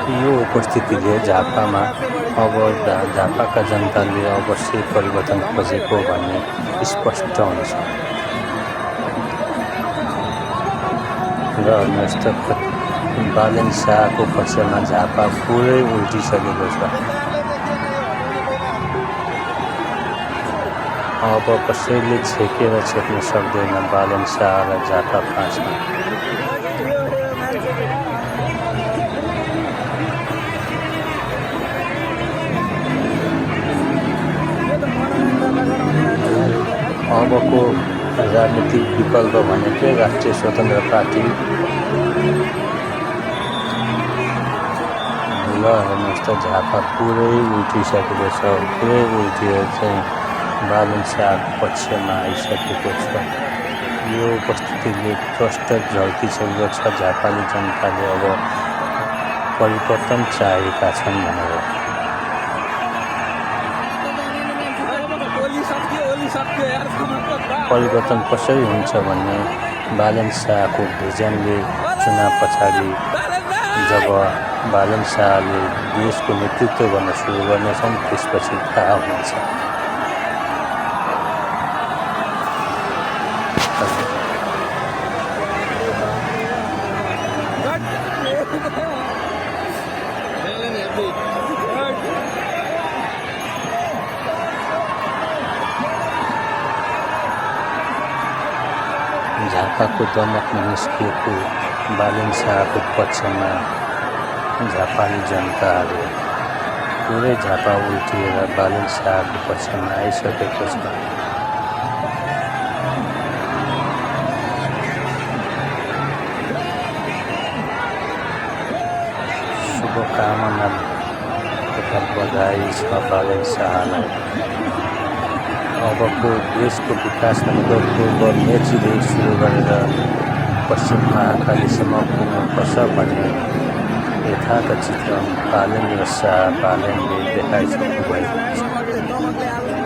यो उपस्थितिले झापामा अब झापाका जनताले अवश्य परिवर्तन खोजेको भन्ने स्पष्ट हुन्छ। र हेर्नुहोस् त बालेन शाहको पक्षमा झापा पुरै उल्टिसकेको छ। अब कसैले छेकेर छेक्न सक्दैन बालेन शाह र झापा फाँसमा। अबको राजनीतिक विकल्प भनेकै राष्ट्रिय स्वतन्त्र पार्टी ल हेर्नुहोस् त झापा पुरै उल्टिसकेको छ। पुरै उल्टिएर चाहिँ बालेन शाहको पक्षमा आइसकेको छ। यो उपस्थितिले प्रष्ट झल्किसकेको छ झापाली जनताले अब परिवर्तन चाहेका छन् भनेर। परिवर्तन कसरी हुन्छ भन्ने बालेन शाहको भिजनले चुनाव पछाडि जब बालेन शाहले देशको नेतृत्व गर्न सुरु गर्नेछन् त्यसपछि थाहा हुन्छ। झापाको दमकमा निस्किएको बालेन शाहको पक्षमा झापाली जनताहरू पुरै झापा उल्टिएर बालेन शाहको पक्षमा आइसकेको छ। शुभकामना तथा बधाई छ बालेन शाहलाई। अबको देशको विकास भनेको पूर्व मेचीदेखि सुरु गरेर पश्चिम महाकालीसम्म पुग्नुपर्छ भन्ने यथार्थ चित्र बालेन र शाह बालेनले देखाइसक्नु भएको छ।